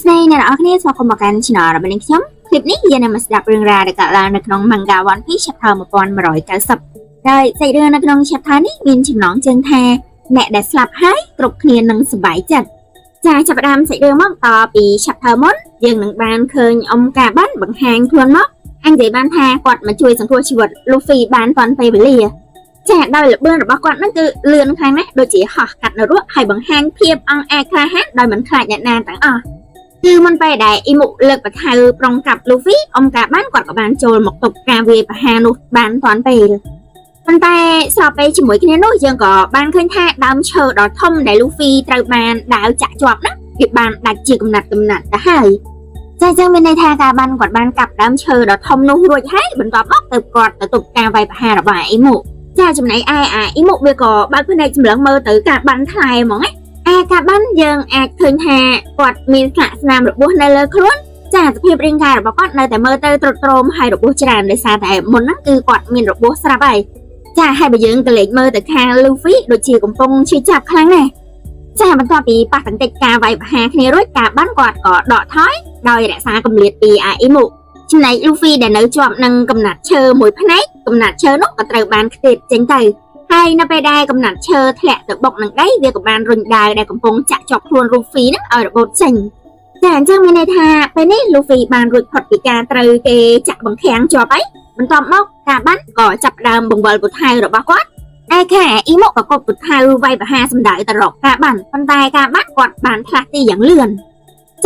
ស្តីអ្នកនរគ្នាស្វាគមន៍មកកាន់ Channel របស់នាងខ្ញុំคลิปនេះយើងនឹងមកស្ដាប់រឿងរ៉ាវដែលកើតឡើងនៅក្នុង Manga One Piece Chapter 1190ដោយសាច់រឿងនៅក្នុង Chapter នេះមានចំណងជើងថាអ្នកដែលស្លាប់ហើយគ្រប់គ្នានឹងសប្បាយចិត្តចាចាប់ផ្ដើមសាច់រឿងមកតពី Chapter មុនយើងនឹងបានឃើញអ៊ំកាបានបង្ហាញខ្លួនមកអញនិយាយបានថាគាត់មកជួយសង្គ្រោះជីវិត Luffy បានទាន់ពេលវេលាចាដោយល្បឿនរបស់គាត់ហ្នឹងគឺលឿនខ្លាំងណាស់ដូចជាហោះកាត់នរកហើយបង្ហាញភាពអង់អាចក្លាហានដោយមិនខ្លាចអ្នកណាទាំងអស់ គឺមុនពេលដែលអ៊ីមុលើកបថៅប្រុងកាប់លូហ្វីអ៊ំកាបានគាត់ក៏បានចូលមកទប់ការវាយប្រហារនោះបានទាន់ពេលប៉ុន្តែស្របពេលជាមួយគ្នានោះយើងក៏បានឃើញថាដើមឈើដ៏ធំដែលលូហ្វីត្រូវបានដាវចាក់ជាប់ហ្នឹងវាបានដាច់ជាកំណាត់កំណាត់ទៅហើយចាចឹងមានន័យថាការបានគាត់បានកាប់ដើមឈើដ៏ធំនោះរួចហើយបន្ទាប់មកទៅគាត់ទៅទប់ការវាយប្រហាររបស់អ៊ីមុចាចំណែកឯអាអ៊ីមុវាក៏បើកភ្នែកសម្លឹងមើលទៅការបានថ្លែហ្មងណា ឯកាបានយើងអាចឃើញថាគាត់មានស្លាកស្នាមរបួសនៅលើខ្លួនចាសភាពរាងកាយរបស់គាត់នៅតែមើលទៅទ្រុឌទ្រោមហើយរបួសច្រើនដោយសារតែមុនហ្នឹងគឺគាត់មានរបួសស្រាប់ហើយចាហើយបើយើងក៏លេចមើលទៅខាង Luffy ដូចជាកំពុងឈឺចាប់ខ្លាំងណាស់ចាបន្ទាប់ពីប៉ះទង្គិចការវាយប្រហារគ្នារួចការបានគាត់ក៏ដកថយដោយរក្សាគម្លាតពីអាអ៊ីមុចំណែក Luffy ដែលនៅជាប់នឹងកំណាត់ឈើមួយផ្នែកកំណាត់ឈើនោះក៏ត្រូវបានខ្ទេចចេញទៅ ហើយនៅពេលដែលកំណាត់ឈើធ្លាក់ទៅបុកនឹងដីវាក៏បានរុញដាវដែលកំពុងចាក់ជាប់ខ្លួនលូហ្វីហ្នឹងឲ្យរបូតចេញចាអញ្ចឹងមានន័យថាពេលនេះលូហ្វីបានរួចផុតពីការត្រូវគេចាក់បង្ខាំងជាប់អីបន្ទាប់មកការបានក៏ចាប់ផ្ដើមបង្វិលពូថៅរបស់គាត់ឯខាអ៊ីម៉ុក៏គប់ពូថៅវាយប្រហារសម្ដៅទៅរកការបានប៉ុន្តែការបានគាត់បានផ្លាស់ទីយ៉ាងលឿន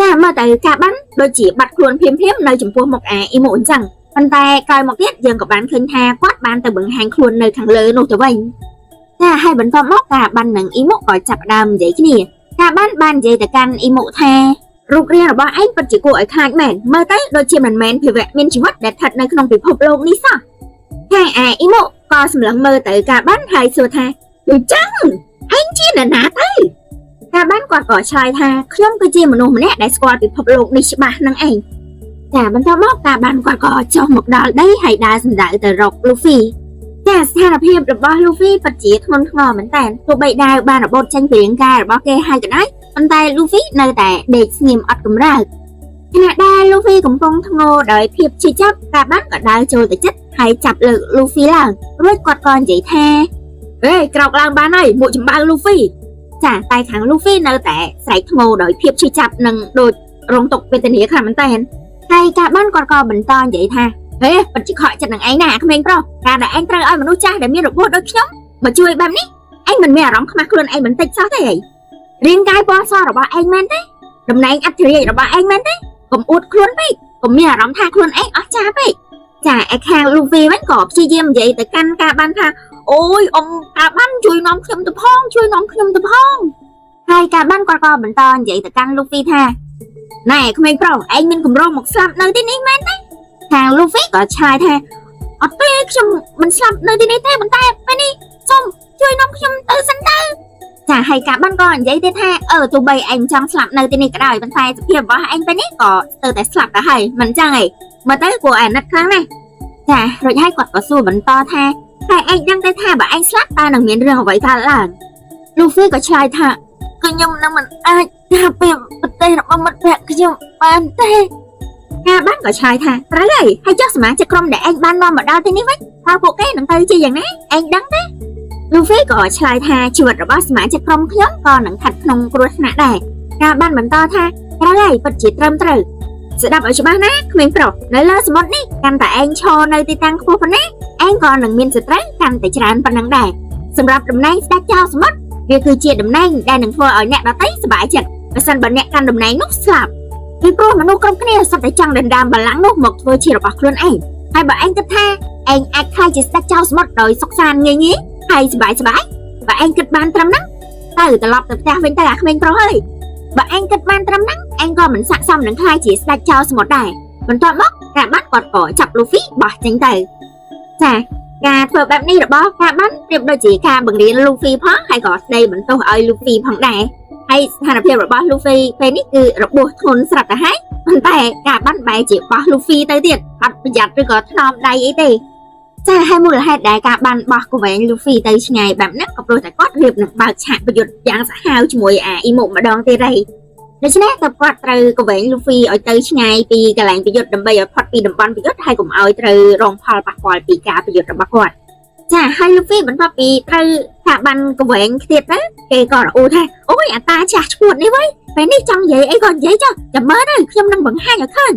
ចាមើលទៅការបានដូចជាបាត់ខ្លួនភ្លាមៗនៅចំពោះមុខអាអ៊ីម៉ុអញ្ចឹងប៉ុន្តែក្រោយមកទៀតយើងក៏បានឃើញថាគាត់បានទៅបង្ហាញខ្លួននៅខាងលើនោះទៅវិញ ចាហើយបន្ទាប់មកការបាននិងអ៊ីមុក៏ចាប់ផ្ដើមនិយាយគ្នាការបានបាននិយាយទៅកាន់អ៊ីមុថារូបរាងរបស់ឯងពិតជាគួរឲ្យខ្លាចមែនមើលទៅដូចជាមិនមែនភាវៈមានជីវិតដែលស្ថិតនៅក្នុងពិភពលោកនេះសោះខាងឯអ៊ីមុក៏សម្លឹងមើលទៅការបានហើយសួរថាអញ្ចឹងឯងជានរណាទៅការបានគាត់ក៏ឆ្លើយថាខ្ញុំគឺជាមនុស្សម្នាក់ដែលស្គាល់ពិភពលោកនេះច្បាស់នឹងឯងចាបន្ទាប់មកការបានគាត់ក៏ចុះមកដល់ដីហើយដើរសម្ដៅទៅរកលូហ្វី ចាស្ថានភាពរបស់លូហ្វីពិតជាធ្ងន់ធ្ងរមែនតើទោះបីដាវបានរបូតចេញពីរាងកាយរបស់គេហើយក៏ដោយប៉ុន្តែលូហ្វីនៅតែដេកស្ងៀមអត់កម្រើកខណៈដែលលូហ្វីកំពុងធ្ងោដោយភាពឈឺចាប់កាបានក៏ដើរចូលទៅចិត្តហើយចាប់លើកលូហ្វីឡើងរួចគាត់ក៏និយាយថាហេក្រោកឡើងបានហើយមួកចំបើងលូហ្វីចាតែខាងលូហ្វីនៅតែស្រែកធ្ងោដោយភាពឈឺចាប់និងដូចរងទុក្ខវេទនាខ្លាំងមែនតើហើយកាបានគាត់ក៏បន្តនិយាយថាហេពិតជាខកចិត្តនឹងឯងណាអាក្មេងប្រុសការដែលឯងត្រូវឲ្យមនុស្សចាស់ដែលមានរបួសដូចខ្ញុំមកជួយបែបនេះឯងមិនមានអារម្មណ៍ខ្មាស់ខ្លួនឯងបន្តិចសោះទេអីរាងកាយពណ៌សរបស់ឯងមែនទេតំណែងអធិរាជរបស់ឯងមែនទេកុំអួតខ្លួនពេកកុំមានអារម្មណ៍ថាខ្លួនឯងអស្ចារ្យពេកចាឯខាងលូហ្វីវិញក៏ព្យាយាមនិយាយទៅកាន់ការបានថាអូយអ៊ំការបានជួយនាំខ្ញុំទៅផងជួយនាំខ្ញុំទៅផងហើយការបានគាត់ក៏បន្តនិយាយទៅកាន់លូហ្វីថាណែក្មេងប្រុសឯងមានកម្រងមកស្លាប់នៅទីនេះមែនទេខាងលូហ្វីក៏ឆ្លើយថា អត់ទេខ្ញុំមិនស្លាប់នៅទីនេះទេប៉ុន្តែពេលនេះសូមជួយនាំខ្ញុំទៅសិនទៅចាហើយការបានក៏និយាយទៀតថាអឺទោះបីឯងចង់ស្លាប់នៅទីនេះក៏ដោយប៉ុន្តែសភាពរបស់ឯងពេលនេះក៏ស្ទើរតែស្លាប់ទៅហើយមិនចឹងឯងមើលទៅគួរអាណិតខ្លាំងណាស់ចារួចហើយគាត់ក៏សួរបន្តថាហើយឯងដឹងទេថាបើឯងស្លាប់តើនឹងមានរឿងអ្វីកើតឡើងលូហ្វីក៏ឆ្លើយថាខ្ញុំនឹងមិនអាចការពារប្រទេសរបស់មិត្តភក្តិខ្ញុំបានទេ ការបានក៏ឆ្លើយថាត្រូវហើយហើយចុះសមាជិកក្រុមដែលឯងបាននាំមកដល់ទីនេះវិញតើពួកគេនឹងទៅជាយ៉ាងណាឯងដឹងទេលូហ្វីក៏ឆ្លើយថាជីវិតរបស់សមាជិកក្រុមខ្ញុំក៏នឹងស្ថិតក្នុងគ្រោះថ្នាក់ដែរការបានបន្តថាត្រូវហើយពិតជាត្រឹមត្រូវស្ដាប់ឲ្យច្បាស់ណាក្មេងប្រុសនៅលើសមុទ្រនេះកាន់តែឯងឈរនៅទីតាំងខ្ពស់ប៉ុណ្ណាឯងក៏នឹងមានសត្រូវកាន់តែច្រើនប៉ុណ្ណឹងដែរសម្រាប់តំណែងស្ដេចចៅសមុទ្រវាគឺជាតំណែងដែលនឹងធ្វើឲ្យអ្នកដទៃសប្បាយចិត្តបើសិនបើអ្នកកាន់តំណែងនោះស្លាប់ ពីព្រោះមនុស្សគ្រប់គ្នាសុទ្ធតែចង់ដណ្ដើមបល្ល័ង្កនោះមកធ្វើជារបស់ខ្លួនឯងហើយបើឯងគិតថាឯងអាចក្លាយជាស្ដេចចៅសមុទ្រដោយសុខសាន្តងាយងាយហើយសប្បាយសប្បាយបើឯងគិតបានត្រឹមហ្នឹងទៅត្រឡប់ទៅផ្ទះវិញទៅអាក្មេងប្រុសហើយបើឯងគិតបានត្រឹមហ្នឹងឯងក៏មិនស័ក្តិសមនឹងក្លាយជាស្ដេចចៅសមុទ្រដែរបន្ទាប់មកការបានគាត់ក៏ចាប់លូហ្វីបោះចេញទៅចាការធ្វើបែបនេះរបស់ការបានប្រៀបដូចជាការបង្រៀនលូហ្វីផងហើយក៏ស្ដីបន្ទោសឲ្យលូហ្វីផងដែរហើយស្ថានភាពរបស់លូហ្វីពេលនេះគឺរបួសធ្ងន់ស្រាប់ទៅហើយ ប៉ុន្តែការបានបែរជាបោះលូហ្វីទៅទៀតអត់ប្រយ័ត្នឬក៏ថ្នមដៃអីទេចាហើយមូលហេតុដែលការបានបោះកវែងលូហ្វីទៅឆ្ងាយបែបហ្នឹងក៏ព្រោះតែគាត់រៀបនឹងបើកឆាកប្រយុទ្ធយ៉ាងសាហាវជាមួយអាអ៊ីមុម្ដងទៀតហើយ ដូច្នេះតើគាត់ត្រូវកវែងលូហ្វីឲ្យទៅឆ្ងាយពីកន្លែងប្រយុទ្ធដើម្បីឲ្យផុតពីតំបន់ប្រយុទ្ធហើយកុំឲ្យត្រូវរងផលប៉ះពាល់ពីការប្រយុទ្ធរបស់គាត់ចាហើយលូហ្វីបន្ទាប់ពីត្រូវថាបានកវែងខ្ទៀតទៅគេក៏រអ៊ូថាអូយអាតាចាស់ឈួតនេះវិញពេលនេះចង់និយាយអីក៏និយាយចុះចាំមើលទៅខ្ញុំនឹងបង្ហាញឲ្យឃើញ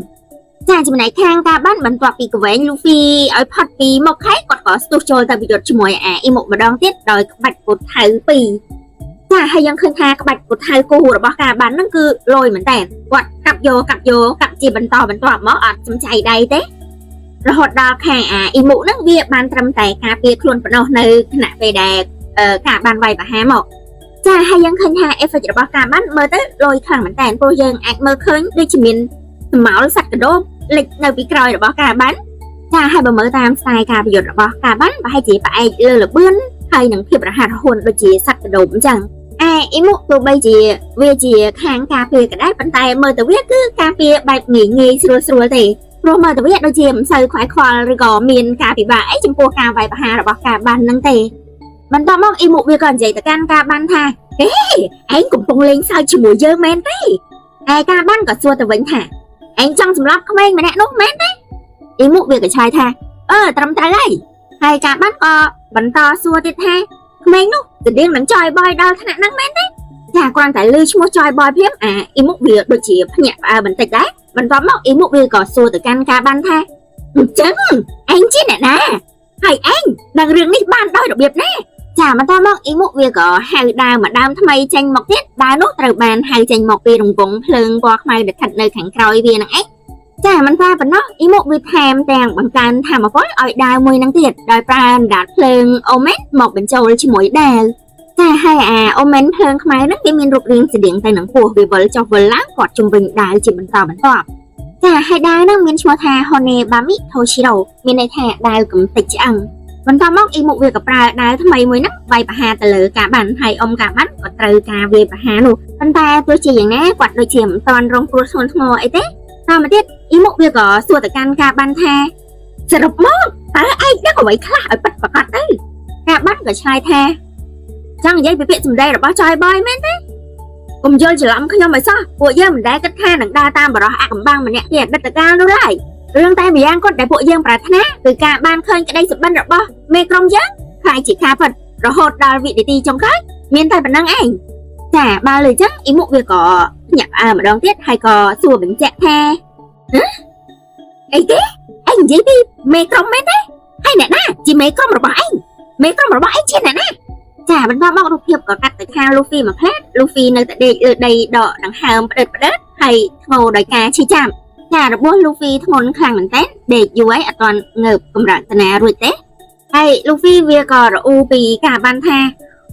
ចាចំណែកខាងការបានបន្ទាប់ពីកវែងលូហ្វីឲ្យផុតពីមុខហើយគាត់ក៏ស្ទុះចូលទៅប្រយុទ្ធជាមួយអាអ៊ីមុកម្ដងទៀតដោយក្បាច់ពូថៅពីរចាហើយយើងឃើញថាក្បាច់ពូថៅគូរបស់ការបានហ្នឹងគឺលយមែនតើគាត់កាប់យកកាប់យកកាប់ជាបន្តបន្ទាប់មកអត់សំចៃដៃទេរហូតដល់ខាងអាអ៊ីមុហ្នឹងវាបានត្រឹមតែការពារខ្លួនប៉ុណ្ណោះនៅខណៈពេលដែលការបានវាយប្រហារមកចាហើយយើងឃើញថា effect របស់ការបានមើលទៅលយខ្លាំងមែនតើព្រោះយើងអាចមើលឃើញដូចជាមានសមោលសត្វកដោបលេចនៅពីក្រោយរបស់ការបានចាហើយបើមើលតាមខ្សែការប្រយុទ្ធរបស់ការបានប្រហែលជាផ្អែកលើល្បឿនហើយនឹងភាពរហ័សរហួនដូចជាសត្វកដោបអញ្ចឹងឯអ៊ីមុទោះបីជាវាជាខាងការពារក៏ដែរប៉ុន្តែមើលទៅវាគឺការពារបែបងាយងាយស្រួលស្រួលទេព្រោះមើលទៅវាដូចជាមិនសូវខ្វាយខ្វល់ឬក៏មានការពិបាកអីចំពោះការវាយប្រហាររបស់ការបានហ្នឹងទេបន្ទាប់មកអ៊ីមុវាក៏និយាយទៅកាន់ការបានថាហេឯងកំពុងលេងសើចជាមួយយើងមែនទេឯការបានក៏សួរទៅវិញថាឯងចង់សម្លាប់ក្មេងម្នាក់នោះមែនទេអ៊ីមុវាក៏ឆ្លើយថាអឺត្រឹមត្រូវហើយហើយការបានក៏បន្តសួរទៀតថាក្មេងនោះស្តៀងនឹងចយបយដល់ថ្នាក់ហ្នឹងមែនទេចាគ្រាន់តែឮឈ្មោះចយបយភ្លាមអាអ៊ីមុវាដូចជាភ្ញាក់ផ្អើលបន្តិចដែរបន្ទាប់មកអ៊ីមុវាក៏សួរទៅកាន់ការបានថាអញ្ចឹងឯងជាអ្នកណាហើយឯងដឹងរឿងនេះបានដោយរបៀបណាចាបន្តមកអ៊ីមុវាក៏ហៅដាវមួយដើមថ្មីចេញមកទៀតដាវនោះត្រូវបានហៅចេញមកពីរង្វង់ភ្លើងពណ៌ខ្មៅដែលស្ថិតនៅខាងក្រោយវានឹងឯងចាមិនថាប៉ុណ្ណោះអ៊ីមុវាថែមទាំងបង្កើនធម៌ពលឲ្យដាវមួយនឹងទៀតដោយប្រើអណ្ដាតភ្លើងអូមែនមកបញ្ចូលជាមួយដាវចាហើយអាអូមែនភ្លើងខ្មៅហ្នឹងវាមានរូបរាងស្តៀងទៅនឹងពស់វាវិលចុះវិលឡើងគាត់ជំវិញដាវជាបន្តបន្ទាប់ចាហើយដាវហ្នឹងមានឈ្មោះថា Honebami Toshiro មានន័យថាដាវកំទេចឆ្អឹងបន្ទាប់មកអ៊ីមុវាក៏ប្រើដាវថ្មីមួយហ្នឹងវាយប្រហារទៅលើការបានហើយអ៊ំការបានក៏ត្រូវការវាយប្រហារនោះប៉ុន្តែទោះជាយ៉ាងណាគាត់ដូចជាមិនទាន់រងគ្រោះធ្ងន់ធ្ងរអីទេតមកទៀតអ៊ីមុវាក៏សួរទៅកាន់ការបានថាសរុបមកតើឯងដឹងអ្វីខ្លះឲ្យពិតប្រាកដទៅការបានក៏ឆ្លើយថាចង់និយាយពីពាក្យសម្ដីរបស់ចយបយមែនទេកុំយល់ច្រឡំខ្ញុំឲ្យសោះពួកយើងមិនដែលគិតថានឹងដើរតាមបរោះអកំបាំងម្នាក់ពីអតីតកាលនោះឡើយរឿងតែម្យ៉ាងគាត់ដែលពួកយើងប្រាថ្នាគឺការបានឃើញក្តីសុបិនរបស់មេក្រុមយើងខ្លាយជាការពិតរហូតដល់វិនាទីចុងក្រោយមានតែប៉ុណ្្នឹងឯងចាបើលើចឹងអ៊ីមុវាក៏ភ្ញាក់ផ្អើលម្ដងទៀតហើយក៏សួរបញ្ជាក់ថាហ៎អីគេឯងនិយាយពីមេក្រុមមែនទេហើយអ្នកណាជាមេក្រុមរបស់ឯងមេក្រុមរបស់ឯងជាអ្នកណាចាបន្ទាប់មករូបភាពក៏កាត់ទៅខាងលូហ្វីមួយផ្លែតលូហ្វីនៅតែដេកលើដីដកដង្ហើមផ្ដិតផ្ដិតហើយធ្ងោដោយការឈឺចាំចារបួសលូហ្វីធ្ងន់ខ្លាំងមែនតើដេកយូរហើយអត់ទាន់ងើបកម្រើកតាណារួចទេហើយលូហ្វីវាក៏រអ៊ូពីការបានថា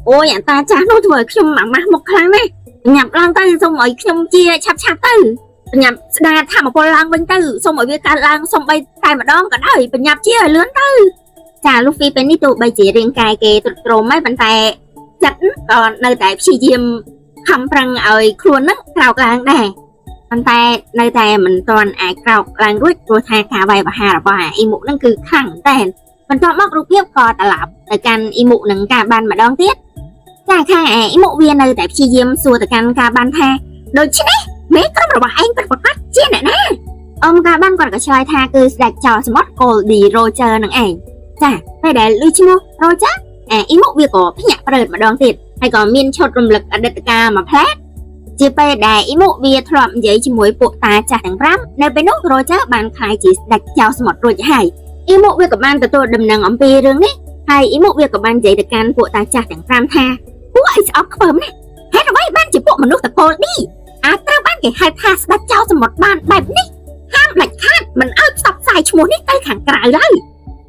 អូយអតាចាស់នោះធ្វើឲ្យខ្ញុំអាម៉ាស់មុខខ្លាំងណាស់ញ៉ាំឡើងទៅសូមឲ្យខ្ញុំជាឆាប់ឆាប់ទៅបញ្ញាប់ស្ដារធម៌ពលឡើងវិញទៅសូមឲ្យវាកើតឡើងសូមបីតែម្ដងក៏ដោយបញ្ញាប់ជាឲ្យលឿនទៅចាលូហ្វីពេលនេះទោះបីជារាងកាយគេទ្រុឌទ្រោមហើយប៉ុន្តែចិត្តក៏នៅតែព្យាយាមខំប្រឹងឲ្យខ្លួននឹងក្រោកឡើងដែរប៉ុន្តែនៅតែមិនទាន់អាចក្រោកឡើងរួចព្រោះថាការវាយប្រហាររបស់អាអ៊ីមុនឹងគឺខ្លាំងមែនតើបន្ទាប់មករូបភាពក៏ត្រឡប់ទៅកាន់អ៊ីមុនឹងការបានម្ដងទៀតចាខាងអាអ៊ីមុវានៅតែព្យាយាមសួរទៅកាន់ការបានថាដូច្នេះមេក្រុមរបស់ឯងពិតប្រាកដជាអ្នកណាអមការបានគាត់ក៏ឆ្លើយថាគឺស្ដេចចោលសមុទ្រ Goldie Roger នឹងឯងចាពេលដែលឮឈ្មោះ Roger អាអ៊ីមុវាក៏ភ្ញាក់ព្រឺតម្ដងទៀតហើយក៏មានឈុតរំលឹកអតីតកាលមួយផ្លែតជាពេលដែលអ៊ីមុវាធ្លាប់និយាយជាមួយពួកតាចាស់ទាំង5នៅពេលនោះ Roger បានក្លាយជាស្ដេចចោលសមុទ្ររួចហើយអ៊ីមុវាក៏បានទទួលដំណឹងអំពីរឿងនេះហើយអ៊ីមុវាក៏បាននិយាយទៅកាន់ពួកតាចាស់ទាំង5ថាពួកឯងស្អប់ខ្ពើមណាស់ហេតុអ្វីបានជាពួកមនុស្សតកូលឌីអាចត្រូវបានគេហៅថាស្ដេចចោលសមុទ្របានបែបនេះហាមដាច់ខាតមិនឲ្យផ្សព្វផ្សាយឈ្មោះនេះទៅខាងក្រៅឡើយ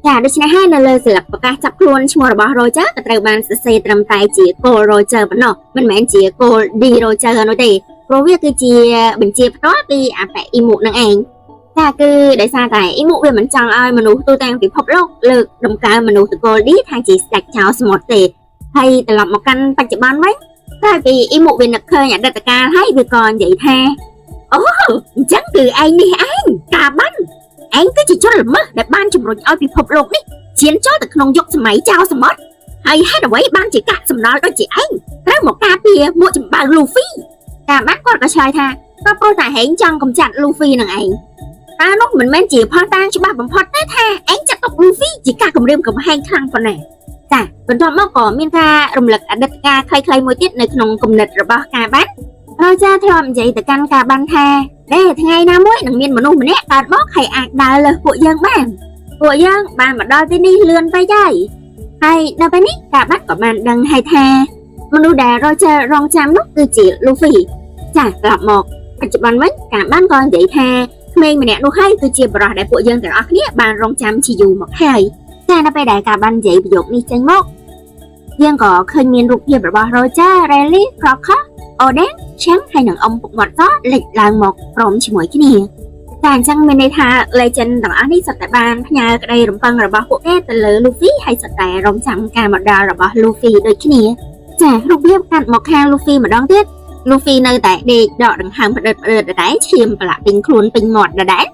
ចាដូច្នេះហើយនៅលើស្លឹកប្រកាសចាប់ខ្លួនឈ្មោះរបស់ Roger ក៏ត្រូវបានសរសេរត្រឹមតែជា Gold Roger ប៉ុណ្ណោះមិនមែនជា Gold D Roger នោះទេព្រោះវាគឺជាបញ្ជាផ្ទាល់ពីអាប៉ែអ៊ីមុនឹងឯងចាគឺដោយសារតែអ៊ីមុវាមិនចង់ឲ្យមនុស្សទូទាំងពិភពលោកលើកដំកើងមនុស្សតកូល D ថាជាស្ដេចចោលសមុទ្រទេហើយត្រឡប់មកកាន់បច្ចុប្បន្នវិញក្រោយពីអ៊ីមុវានឹកឃើញអតីតកាលហើយវាក៏និយាយថាអូអញ្ចឹងគឺឯងនេះឯងការបានឯងគឺជាជនល្មើសដែលបានជំរុញឲ្យពិភពលោកនេះឈានចូលទៅក្នុងយុគសម័យចោលសមុទ្រហើយហេតុអ្វីបានជាកាក់សំណល់ដូចជាឯងត្រូវមកការពារមួកចម្បាំងលូហ្វី ការបានគាត់ក៏ឆ្លើយថាក៏ព្រោះតែហែងចង់កម្ចាត់លូហ្វីនឹងឯងតើនោះមិនមែនជាផុសតាងច្បាស់បំផុតទេថាឯងចាត់ទុកលូហ្វីជាការគំរាមកំហែងខ្លាំងប៉ុណ្ណាចាបន្ទាប់មកក៏មានការរំលឹកអតីតកាលខ្លីៗមួយទៀតនៅក្នុងគំនិតរបស់ការបានរ៉ូចាធ្លាប់និយាយទៅកាន់ការបានថាដែលថ្ងៃណាមួយនឹងមានមនុស្សម្នាក់កើតមកហើយអាចដើរលើសពួកយើងបានពួកយើងបានមកដល់ទីនេះលឿនពេកហើយហើយនៅពេលនេះការបានក៏បានដឹងហើយថាមនុស្សដែលរ៉ូចារងចាំនោះគឺជាលូហ្វីចាត្រឡប់មកបច្ចុប្បន្នវិញការបានក៏និយាយថាក្មេងម្នាក់នោះហើយគឺជាបរិះដែលពួកយើងទាំងអស់គ្នាបានរងចាំជាយូរមកហើយចានៅពេលដែលការបាននិយាយប្រយោគនេះចេញមកយើងក៏ឃើញមានរូបភាពរបស់ Roger, Rayleigh, Crocker, Oden, ឆាំងហើយនិងអ៊ំពុកមាត់សលេចឡើងមកព្រមជាមួយគ្នាតែអញ្ចឹងមានន័យថា Legend ទាំងអស់នេះសុទ្ធតែបានផ្ញើក្តីរំពឹងរបស់ពួកគេទៅលើ Luffy ហើយសុទ្ធតែរងចាំការមកដល់របស់ Luffy ដូចគ្នាចារូបភាពកាត់មកខាង Luffy ម្ដងទៀត Luffy នៅតែដេកដកដង្ហើមផ្ដិតផ្ដិតដដែលឈាមប្រឡាក់ពេញខ្លួនពេញមាត់ដដែល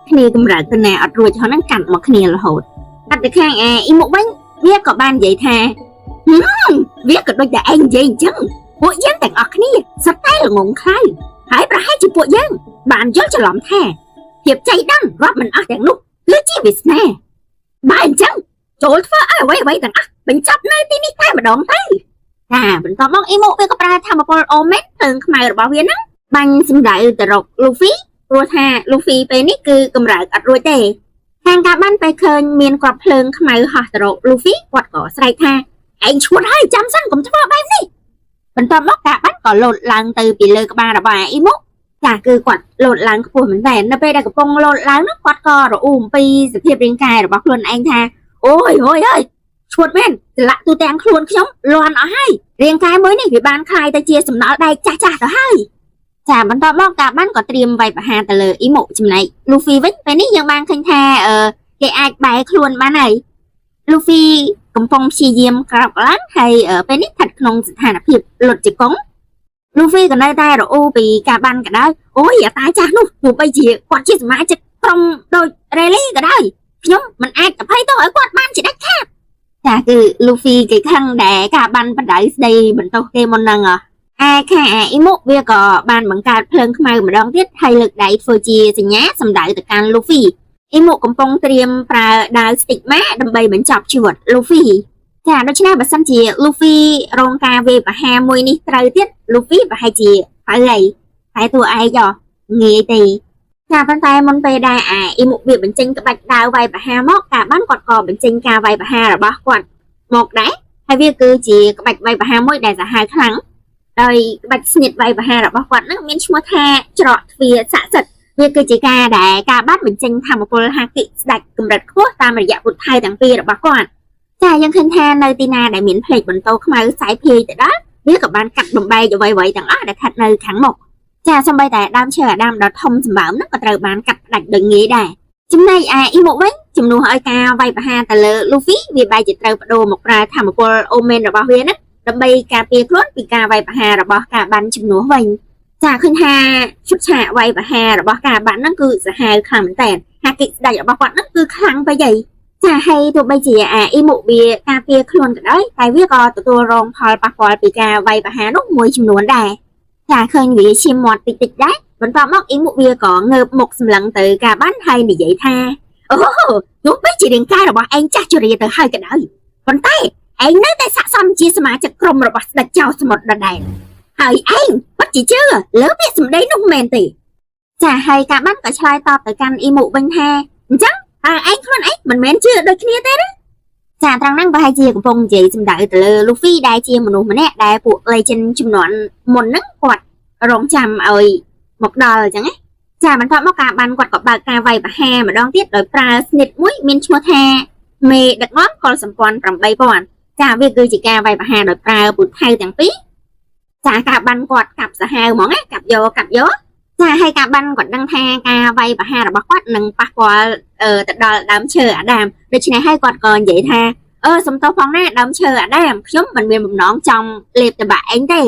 គ្នាកម្រើកទៅណាអត់រួចហ្នឹងកាត់មកគ្នារហូតកាត់ទៅខាងអាអ៊ីមុវិញវាក៏បាននិយាយថាវាក៏ដូចតែឯងនិយាយអញ្ចឹងពួកយើងទាំងអស់គ្នាសុទ្ធតែល្ងងខ្លៅហើយប្រហែលជាពួកយើងបានយល់ច្រឡំថាភាពចៃដន្យរាប់មិនអស់ទាំងនោះគឺជាវាសនាបើអញ្ចឹងចូលធ្វើឲ្យអ្វីអ្វីទាំងអស់បញ្ចប់នៅទីនេះតែម្ដងទៅចាបន្ទាប់មកអ៊ីម៉ូវាក៏ប្រើធម្មពលអូមែនភ្លើងខ្មៅរបស់វាហ្នឹងបាញ់សម្ដៅទៅរកលូហ្វីព្រោះថាលូហ្វីពេលនេះគឺកម្រើកអត់រួចទេខាងការបានពេលឃើញមានគ្រាប់ភ្លើងខ្មៅហោះទៅរកលូហ្វីគាត់ក៏ស្រែកថាឯងឈួតហើយចាំសិនកុំធ្វើបែបនេះបន្ទាប់មកការបានក៏លោតឡើងទៅពីលើក្បាលរបស់អាអ៊ីម៉ូចាគឺគាត់លោតឡើងខ្ពស់មែនតើនៅពេលដែលកំពុងលោតឡើងនោះគាត់ក៏រអ៊ូអំពីសភាពរាងកាយរបស់ខ្លួនឯងថាអូយអូយអើយឈួតមែនស្លាក់ទូទាំងខ្លួនខ្ញុំលាន់អស់ហើយរាងកាយមួយនេះវាបានคล้ายទៅជាសំណល់ដែកចាស់ចាស់ទៅហើយចាបន្ទាប់មកការបានក៏ត្រៀមវាយប្រហារទៅលើអ៊ីម៉ូចំណែកលូហ្វីវិញពេលនេះយើងបានឃើញថាអឺគេអាចបែរខ្លួនបានហើយលូហ្វីកំពុងព្យាយាមក្រោកឡើងហើយពេលនេះស្ថិតក្នុងស្ថានភាពលុតជង្គង់លូហ្វីក៏នៅតែរអ៊ូពីការបានក៏ដោយអូយអាតាចាស់នោះទោះបីជាគាត់ជាសមាជិកក្រុមដូចរ៉េលីក៏ដោយខ្ញុំមិនអាចអភ័យទោសឲ្យគាត់បានជាដាច់ខាតចាគឺលូហ្វីគេខឹងដែលការបានបដៅស្ដីបន្ទោសគេមុនហ្នឹងអាខាអាអ៊ីមុវាក៏បានបង្កើតភ្លើងខ្មៅម្ដងទៀតហើយលើកដៃធ្វើជាសញ្ញាសម្ដៅទៅកាន់លូហ្វីអ៊ីមុកំពុងត្រៀមប្រើដាវ Stigma ដើម្បីបញ្ចប់ជីវិតលូហ្វីចាដូច្នេះបើសិនជាលូហ្វីរងការវាយប្រហារមួយនេះត្រូវទៀតលូហ្វីប្រហែលជាទៅហើយតែតួឯងងាយទេចាប៉ុន្តែមុនពេលដែលអាអ៊ីមុវាបញ្ចេញក្បាច់ដាវវាយប្រហារមកការបានគាត់ក៏បញ្ចេញការវាយប្រហាររបស់គាត់មកដែរហើយវាគឺជាក្បាច់វាយប្រហារមួយដែលសាហាវខ្លាំងដោយក្បាច់ស្នៀតវាយប្រហាររបស់គាត់នឹងមានឈ្មោះថាច្រកទ្វារស័ក្តិសិទ្ធិវាគឺជាការដែលការបានបញ្ចេញធម្មពលហាគិស្ដាច់កម្រិតខ្ពស់តាមរយៈពុទ្ធថៃទាំងពីររបស់គាត់ចាយើងឃើញថានៅទីណាដែលមានផ្លេកបន្ទោខ្មៅខ្សែភាយទៅដល់វាក៏បានកាត់បំបែកអ្វីៗទាំងអស់ដែលស្ថិតនៅខាងមុខចាសំបីតែដើមឈើអាដាមដ៏ធំសម្បើមហ្នឹងក៏ត្រូវបានកាត់ផ្ដាច់ដោយងាយដែរចំណែកឯអ៊ីមុវិញជំនួសឲ្យការវាយប្រហារទៅលើលូហ្វីវាបែរជាត្រូវបដូរមកប្រើធម្មពលអូមែនរបស់វាហ្នឹងដើម្បីការពារខ្លួនពីការវាយប្រហាររបស់ការបានជំនួសវិញចាឃើញថាឈុតឆាកវាយប្រហាររបស់ការបានហ្នឹងគឺសាហាវខ្លាំងមែនតើហាគិស្ដាច់របស់គាត់ហ្នឹងគឺខ្លាំងពេកហើយចាហើយទោះបីជាអាអ៊ីមុវាការពារខ្លួនក៏ដោយតែវាក៏ទទួលរងផលប៉ះពាល់ពីការវាយប្រហារនោះមួយចំនួនដែរចាឃើញវាឈាមមាត់តិចតិចដែរបន្ទាប់មកអ៊ីមុវាក៏ងើបមុខសម្លឹងទៅការបានហើយនិយាយថាអូទោះបីជារាងកាយរបស់ឯងចាស់ជរាទៅហើយក៏ដោយប៉ុន្តែឯងនៅតែស័ក្តិសមជាសមាជិកក្រុមរបស់ស្ដេចចៅសមុទ្រដដែលហើយឯងពិតជាជឿលើពាក្យសម្ដីនោះមែនទេចាហើយការបានក៏ឆ្លើយតបទៅកាន់អ៊ីមុវិញថាអញ្ចឹងតើឯងខ្លួនឯងមិនមែនជឿដូចគ្នាទេឬចាត្រង់ហ្នឹងប្រហែលជាកំពុងនិយាយសម្ដៅទៅលើលូហ្វីដែលជាមនុស្សម្នាក់ដែលពួក Legend ជំនាន់មុនហ្នឹងគាត់រងចាំឲ្យមកដល់អញ្ចឹងណាចាបន្ទាប់មកការបានគាត់ក៏បើកការវាយប្រហារម្ដងទៀតដោយប្រើស្និតមួយមានឈ្មោះថាមេដឹកនាំកុលសម្ព័ន្ធ8000ចាវាគឺជាការវាយប្រហារដោយប្រើពូថៅទាំងពីរចាការបានគាត់កាប់សាហាវហ្មងណាកាប់យកកាប់យកចាហើយការបានគាត់ដឹងថាការវាយប្រហាររបស់គាត់នឹងប៉ះពាល់ទៅដល់ដើមឈើអាដាមដូច្នេះហើយគាត់ក៏និយាយថាអឺសំទោសផងណាដើមឈើអាដាមខ្ញុំមិនមានបំណងចង់លេបតបាក់អីទេ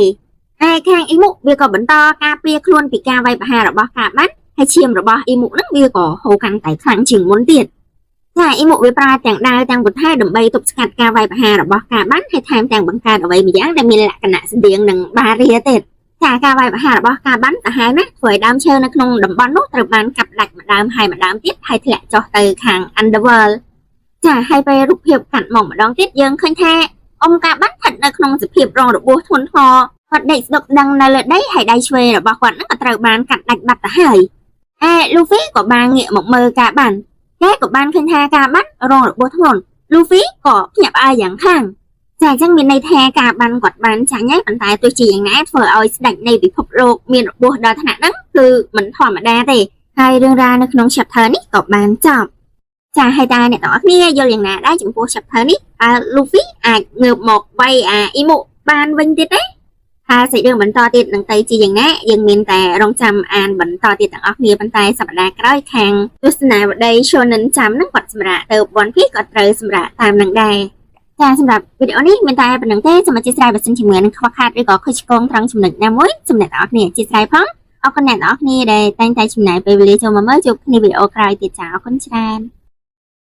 តែខាងអ៊ីមុវាក៏បន្តការពារខ្លួនពីការវាយប្រហាររបស់ការបានហើយឈាមរបស់អ៊ីមុហ្នឹងវាក៏ហូរកាន់តែខ្លាំងជាងមុនទៀតចាអ៊ីមុវាប្រើទាំងដាវទាំងពូថៅដើម្បីទប់ស្កាត់ការវាយប្រហាររបស់ការបានហើយថែមទាំងបង្កើតអ្វីម្យ៉ាងដែលមានលក្ខណៈស្តៀងនឹងបារីទៀតចា ចាការវាយប្រហាររបស់ការបានសាហាវណាស់ធ្វើឲ្យដើមឈើនៅក្នុងតំបន់នោះត្រូវបានកាប់ដាច់ម្ដើមហើយម្ដើមទៀតហើយធ្លាក់ចុះទៅខាង Underworld។ ចាហើយពេលរូបភាពកាត់មកម្ដងទៀតយើងឃើញថាអ៊ំការបានស្ថិតនៅក្នុងសភាពរងរបួសធ្ងន់ធ្ងរគាត់ដេកស្ដុកដឹងនៅលើដីហើយដៃឆ្វេងរបស់គាត់នឹងក៏ត្រូវបានកាត់ដាច់បាត់ទៅហើយឯលូហ្វីក៏បានងាកមកមើលការបានគេក៏បានឃើញថាការបានរងរបួសធ្ងន់លូហ្វីក៏ភ្ញាក់ផ្អើលយ៉ាងខ្លាំងចាអញ្ចឹងមានន័យថាការបានគាត់បានចាញ់ហើយប៉ុន្តែទោះជាយ៉ាងណាធ្វើឲ្យស្ដេចនៃពិភពលោកមានរបួសដល់ថ្នាក់ហ្នឹងគឺមិនធម្មតាទេហើយរឿងរ៉ាវនៅក្នុង chapter នេះក៏បានចប់ចាហើយតើអ្នកទាំងអស់គ្នាយល់យ៉ាងណាដែរចំពោះ chapter នេះ?តើ Luffy អាចងើបមកវាយអាអ៊ីមុបានវិញទៀតទេ?ហើយសាច់រឿងបន្តទៀតនឹងទៅជាយ៉ាងណាយើងមានតែរងចាំអានបន្តទៀតទាំងអស់គ្នាប៉ុន្តែសប្តាហ៍ក្រោយខាងទស្សនាវដ្តី Shonen Jump ហ្នឹងគាត់សម្រាប់ទៅ One Piece ក៏ត្រូវសម្រាប់តាមនឹងដែរចាសម្រាប់វីដេអូនេះមានតែប៉ុណ្្នឹងទេសូមអធ្យាស្រ័យបើសិនជាមានខ្វះខាតឬក៏ខុសឆ្គងត្រង់ចំណុចណាមួយសូមអ្នកទាំងអស់គ្នាអធ្យាស្រ័យផងអរគុណអ្នកទាំងអស់គ្នាដែលតែងតែចំណាយពេលវេលាចូលមកមើលជួបគ្នាវីដេអូក្រោយទៀតចាអរគុណច្រើន។